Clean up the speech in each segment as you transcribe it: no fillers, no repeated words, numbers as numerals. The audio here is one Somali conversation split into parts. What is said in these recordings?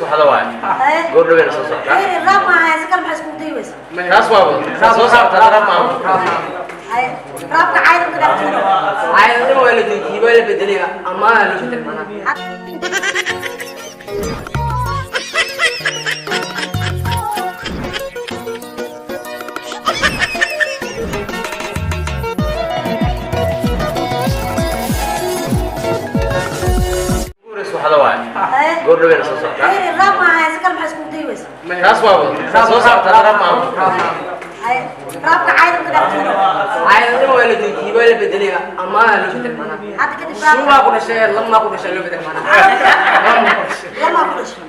Waxda waay. Goor dhaweyna soo socdaa. Raab ma haysa kal, maxaa isku dayi weysa? Taas waa soo saartaa, raab maaha. Raabka cayda ka dhaafto. Caayada waa la joojiyey, waa la bedelay, amaana loo bedelay macnaha. Ugu horeysa waxda waay. Goor dhaweyna soo socdaa. Raab ma haysa kal, maxaa isku dayi weysa? Taas waa soo saartaa, raab maaha. Raabka cayda ka dhaafto. Caayada waa la joojiyey, waa la bedelay, amaana loo bedelay macnaha. Hadda kadib raab Shuubaa ku dhashay, lamaa ku dhashay loo bedelay macnaha. Lama ku dhashay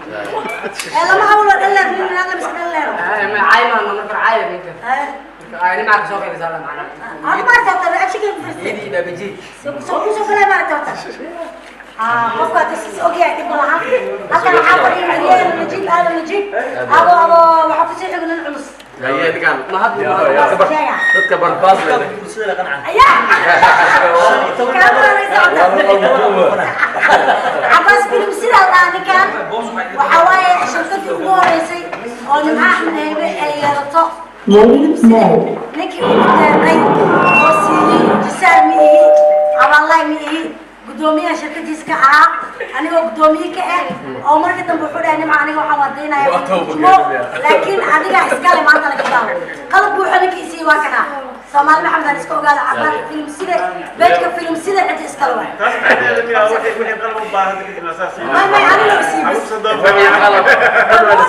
ee lama hawlo dhaleen nin naga miska dhaleen. Caay maana marka caaya ninka. Marka caay nimca ka soo qaybisa la macnaha. Hada ma aragta reaction ka firstay. Yidii baabaji. Soo soo kale ma aragta qofka hadda si ogyahay dib ma laha. Halkan waxaa fadhiya Mariyeen Najiib Aadan Najiib abo abo, waxaa kusii xigo nin culus. Haye, ninkaan mahad. Sheega. Dadka barbaas leh. Ayaa kaamarada socota. Cabaas Film sidaa la dhahaa ninkan. Waxaa waaye shirkadii ugu horeysay oo Nimco Axmed Heybe ay yeelato, ninkii ugu deeqay oo siiyey. Jisaar ma ihi, aballaay ma ihi, guddoomiyaha shirkadiis ka ahaa anigoo guddoomiye ka ah oo markii dambe wuxuu dhahay: "Nimca, aniga waxaan waadaynaya turjumo, laakiin adiga iskale maanta laga bilaabo qalab buuxo." Ninkii isiiyey waa kanaa. Soomaali Maxamed aan iska ogaada, Cabaas Film sida beejka film sida cid iskale waay. May may, aniga isii bas.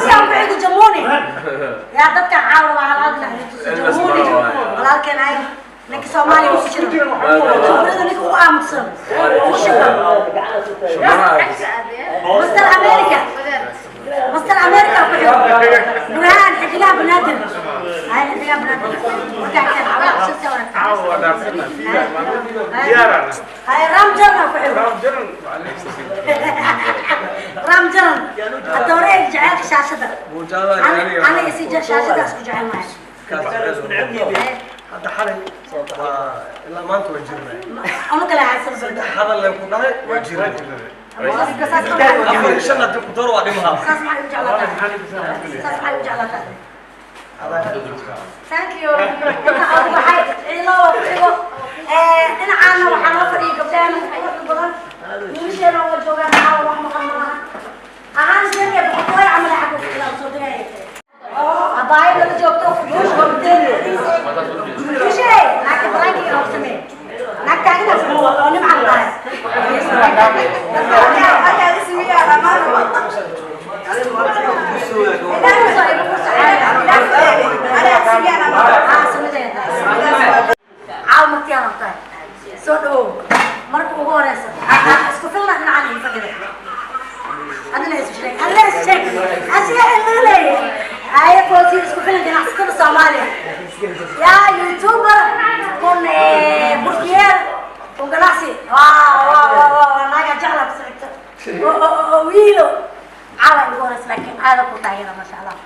Jamuuni ku xigo, Jamuuni yaa dadka caawa waa halhalkan Jamuuni walaalkeen ay ninka Soomaaliya ugu jiro khibrada, ninka ugu aamusan, ugu shidan, Master America, Master America ku xigo, Burhaan xidigaha Banaadir. Hay, xidigaha Banaadir markaa keen cawaa hay. Ramjaran ku xigo, Ramjaran adoore jaceylka shaashada. Aniga si shaashada isku jecel maayo. Hadda xalay waa ilaa maanta waa jirnay. Ama kale haysan. Saddex hadal leen ku dhahay, waa jirnay. Afar, shan haddii ku daro waa dhimahaa. Saas maxay u jeclaataa? Saas maxay u jeclaataa? Thank you. Inta aad waxay ciilo ku xigo. Dhinacaana waxaa noo fadhiya gabdhahan quruxda badan, wiilasheena waa joogaan caawa, wax maqan ma laha ahaan sheekay boqortooyo camal xagga fadhiyaa soo degaya. Abaayo nala joogto, fuushe naagta baraankiga oo samee, naag taaginaas oo nimcan tahay. Caaw martiyaa tahay, soo dhawow. Marka ugu horeysa isku filna dhinacan ii fadhida. Adina isu sheeg, adina isu sheeg, asiga ilma leeyahay. Aye, Fawzi isku filan, ganacsatada Soomaaliya, yaa youtuber kun burkiyeer kun ganacsi. Waa waa waa waa naaga jecla ku socota oo wiilo caawa ugu horeysa, laakiin aada ku taageera, masha Allah.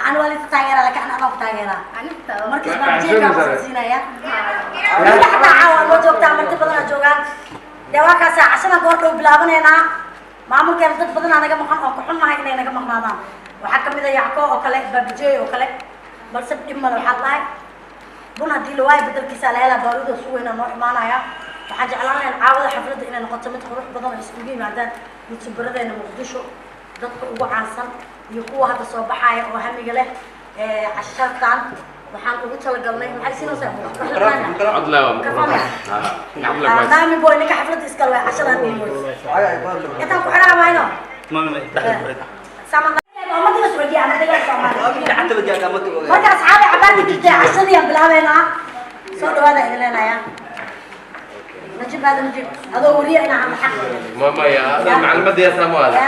Ana waa linta taageera, laakiin ana ku taageera marka isbaarjeeka ku siinaya. Wiila xataa caawa noo joogtaa, marti badanaa joogaan. Dee waa kaasa cashada goor dhow bilaabanaynaa. Maamulkeena dad badanaa naga maqan oo ku xunnahay inay naga maqnaadaan. Waxaa kamid a Yacko oo kale, Baabijey oo kale, balse dhib male. Waxaa dhahay bun haddii la waayo bedelkiisa la helaa. Baaruda suweyna noo imaanaya. Waxaan jeclaan lahayn caawada xafladda inay noqoto mid qurux badan oo isugu yimaadaan youtuberadeenna Muqdisho, dadka ugu caansan iyo kuwa hadda soo baxaya oo hamiga leh. Cashartan waxaan ugu talagalnay, maxay siinaysaa? Naami boy, ninka xafladda iskale way cashadan dhiiboy intaan ku xidhaa mayno. Marka asxaabi cabaarka jirtay, cashadii aan bilaabeynaa. Soo dhawaada idin leenayaa. Najib aada Najib, adoo weliya inaa hadla xaq. Maya, maclimadii taa ma ada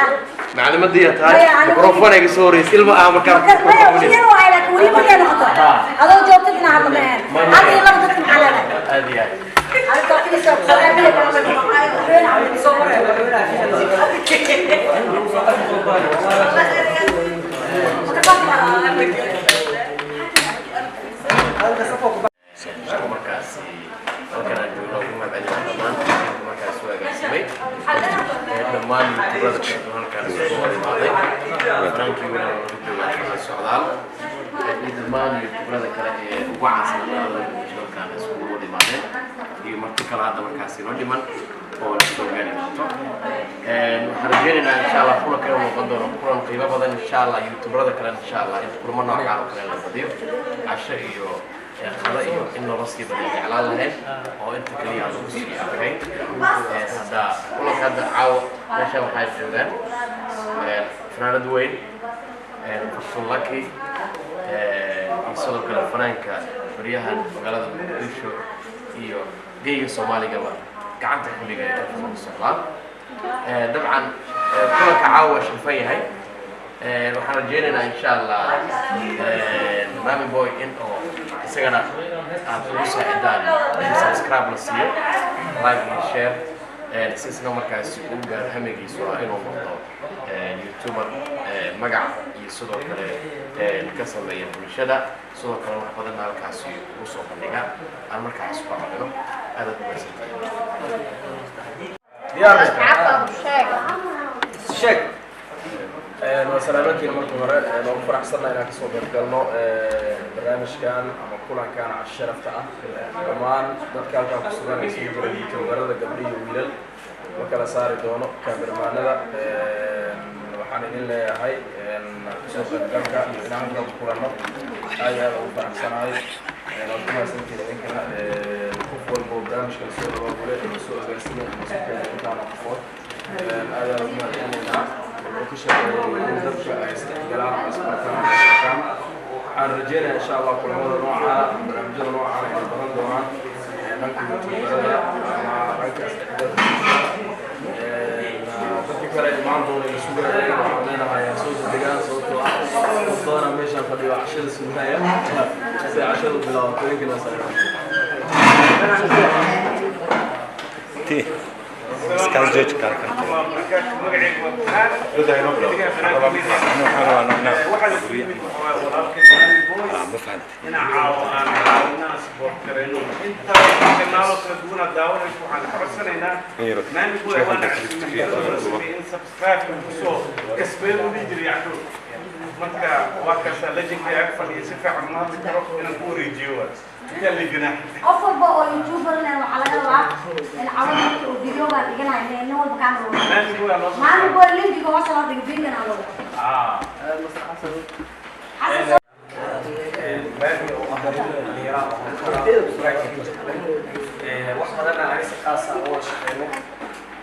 maclimadii tahay, mikrofon iga soo horeysa ilma ah markaa. Maya, weliya waay, laakiin weliya markay noqoto adoo joogtid inaa hadla ma ahan. Hal iyo laba dadka maxaa leedahay? Aad iyo aad. Adiga toofkiisa soo Markaasi halkan aan joogno ugu mahadcelinaha dhammaan tiimka markaas u agaasimay, dhammaan youtuberada kala duwan halkaan isugu wada imaaday. Fanaankii weli laga joogaa Socdaal iyo dhammaan youtuberada kale ee ugu caansan magaalada Muqdisho halkaan iskugu wada imaadeen, iyo marti kale hadda markaasi noo dhiman oo la soo gaari doonto. Waxaan rajeynaynaa, insha Allah, kulankan inuu noqon doono kulan qiimo badan, insha Allah. Youtuberada kalena, insha Allah, in kulamo noocaan oo kale la badiyo, casho iyo qado iyo in loola sii badiyo jeclaan lahayn oo inta kaliya aan lagu sii arkayn. Hadda kulanka hadda caawa meesha waxaa joogaan fanaanad weyn Fartun Lucky iyo sidoo kale fanaanka baryahan magaalada Muqdisho iyo geyga Soomaaligaba gacanta ku dhigay, Socdaal. Dabcan kulanka caawa waa sharfan yahay. Waxaan rajeynaynaa, insha Allah, Mami Boy in oo isagana aad ugu saacidaan in subscribe la siiyo, like iyo share, si isna markaasi uu gaaro hamigiisu ah inuu noqdo youtuber magac iyo sidoo kale ka sameeya bulshada, sidoo kale wax badanna halkaasi ugu soo bandhiga aan markaas ku caawino. Aad aad umaysantahay. Diyaar sheeg. Waa salaamantiin. Marka hore waan ku faraxsannahay inaan kasoo qayb galno barnaamijkan ama kulankan sharafta ah. Dhammaan dadka halkan ku sugan ee isugu jira youtuberada, gabdho iyo wiilal ma kala saari doono, kaamirmaanada, waxaan idin leeyahay kasoo qaybgalka iyo inaan halkan ku kulanno aad iyo aad ugu faraxsanahay. Waad ku mahadsantihiin idinkana, qof walba oo barnaamijkan soo abaabulay ama soo agaasimay ama soo keenay intaana qofood, aad aad ugu mahadcelinaynaa. Wuxuu ka shaqeeyay in dadka ay isdhexgalaan oo isbartaan oo isbartaan. Waxaan rajeynayaa, insha Allah, kulamada nooca, barnaamijyada noocaan ay badan doonaan dhanka youtuberada ama dhanka isdhexgalka bulshada. Dadka kale imaan doona la sugaya, waxaan leenahay soo dedegaan, sababtoo ah dad badana meeshaan fadhiyo cashada sugaya si cashadu bilaabato. Idinkana salaam. Ti. Iskaas jooji karka. Magacaygu waa Burhaan. Waxaa la yimid waxaa waaye walaalkay Mami Boy. Ma fahantay? Inaan caawo aan caawinaa support garayno inta kanaalo kala duwan aad daawanayso. Waxaan ka codsanaynaa Mami Boy waana casuumay in subscribe kusoo kasbeen u dhihi jiray Yacquub. Marka waa kaasaa legendka ag fadhiya, si fiican ma hadli karo, inaan ku wareejiyo waa intaan liganaa. Qof walba oo youtuber leh waxaa laga rabaa in cawada marka uu videoga dhiganayo nin walba camera wado. Mami Boy aa loo soo Mami Boy linkiga hoose loo dhigo, videogana loo ah. Xasan. Maami oo ah dhalinyaro wax badanna aniga si khaas ah uga shaqeyno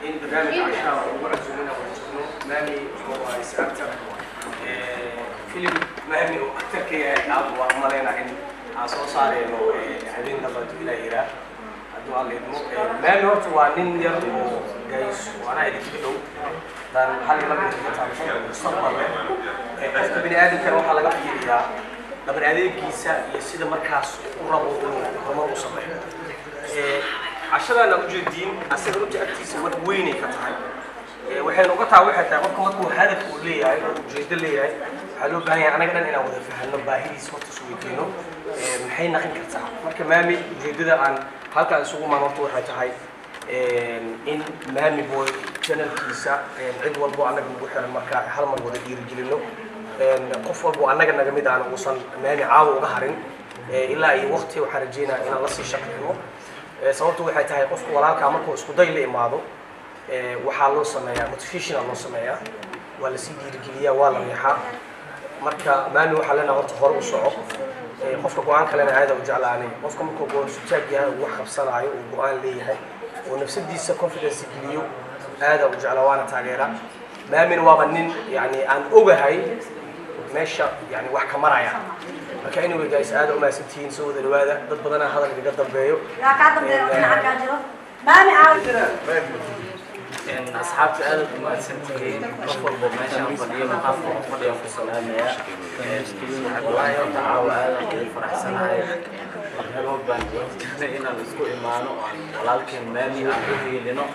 in barnaamij cashaa ugu casuumina wada joogno. Maami wuxuu ahay is actor film. Maami oo actor ka yahay aad waan umaleynaa in aan soo saareyno habeen dambe hadduu Ilaah yiraa, hadduu Alla idmo. Maami horta waa nin yar oo guys oo anaa idinkaga dhow daan hal iyo laba idinkaga taabto mustaqbal leh. Qofka bini aadamkana waxaa laga fiiriyaa dhabar adeegiisa iyo sida markaas u rabo inuu horumar u sameeyo. Cashadaana ujeediin asaga runtii agtiisa wax weynay ka tahay. Waxaynu uga tahay, waxay tahay, qofka markuu hadaf uu leeyahay oo ujeedo leeyahay, waxaa loo baahan yahay anaga dhan inaan wada fahanno baahidiisa, horta is weydiino maxay naqin kartaa. Marka Maami, ujeedada aan halkaan isugu maan horta waxay tahay in Maami Boy channelkiisa cid walbo annaga nagu xiran marka hal mar wada dhiirigelino, qof walbo annaga naga mid aan uusan Maami caawa uga harin ilaa iyo waqti. Waxaan rajeynaya inaan lasii shaqeyno. Sababtu waxay tahay, qofka walaalkaa markuu isku day la imaado, waxaa loo sameeyaa motivational loo sameeyaa, waa lasii dhiirigeliyaa, waa la riixaa. Marka Maami waxaa leenahay horta hore u soco. Qofka go-aan kalena aada u jeclaanay, qofka markuu go-aan sutaag yahay, uu wax qabsanaayo, uu go-aan leeyahay oo nafsadiisa confidence geliyo, aada u jeclaa, waana taageera. Maamina waaba nin yani aan ogahay meesha yani wax ka maraya. Marka anyway guys, aada u mahadsantihiin, soo wada dhawaada. Dad badanaa hadal igaga dambeeyo. Yaa kaa dambeeyo? Dhinaca kaa jiro Maami caawi. Asxaabta, aad u mahadsantihiin. Qof walbo meeshaan fadhiyo, maqaafka ku fadhiya, ku salaamaya. Wallaahi horta caawa aad aan ugu faraxsanahay. Waxyaabo baan jirnay inaan isku imaano oo aan walaalkeen Maami aan u hiilino.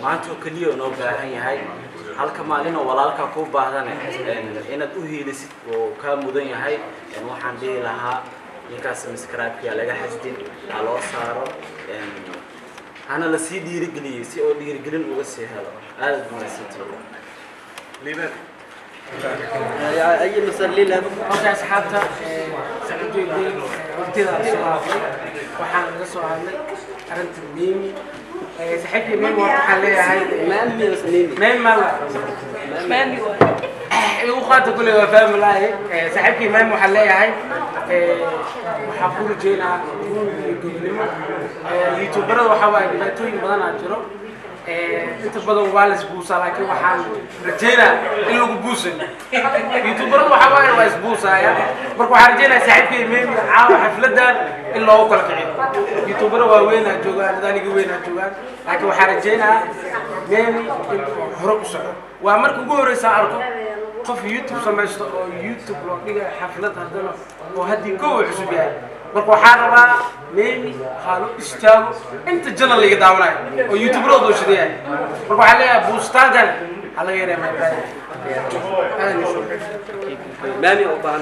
Maanta oo keliya noo baahan yahay halka maalin oo walaalkaa kuu baahdane inaad u hiilisid oo kaa mudan yahay. Waxaan dhihi lahaa ninkaas subscribe-ka laga xasdin, ha loo saaro, hana lasii dhiirigeliyey si oo dhiirigelin uga sii helo. Aad mahadsantihiin. Liibaan. اي مسلي له. Okay, asxaabta, saxujeedin waqtida soo hadlay, waxaan laga soo hadlay arrinta Mimi. Saaxiibkii Mimi waxaan leeyahay مامي بس ميمي. Mimi mala Maami waay. Igu qaata kuley, waa fahmi lahay. Saaxiibkii Mami waxaan leeyahay, waxaan ku rajeynaa guul iyo gobonimo. Youtuberada waxaa waaye dhibaatooyin badan aa jiro, inta badan waa la isbuusaa, laakiin waxaan rajeynaa in lagu buusin. Youtuberada waxaa waaye waa isbuusaaya. Marka waxaan rajeynaa saaxiibkii Mimi caawa xafladan in loogu kala kiciyo. Youtubera waaweynaa joogaan, dad weynaa joogaan, laakiin waxaan rajeynaa Mimi in uu hore u socdo. Waa marka ugu horeysa arko qof YouTube samaysto oo YouTube loo dhigayo xaflad, haddana oo haddii kow uu cusub yahay. Marka waxaan rabaa Mimi haalo istaago inta channel laga daawanayo oo YouTuberooda uu shidan yahay. Marka waxaan leeyahay buustaankan ha laga yareeya, my brother. مامي oo baahan.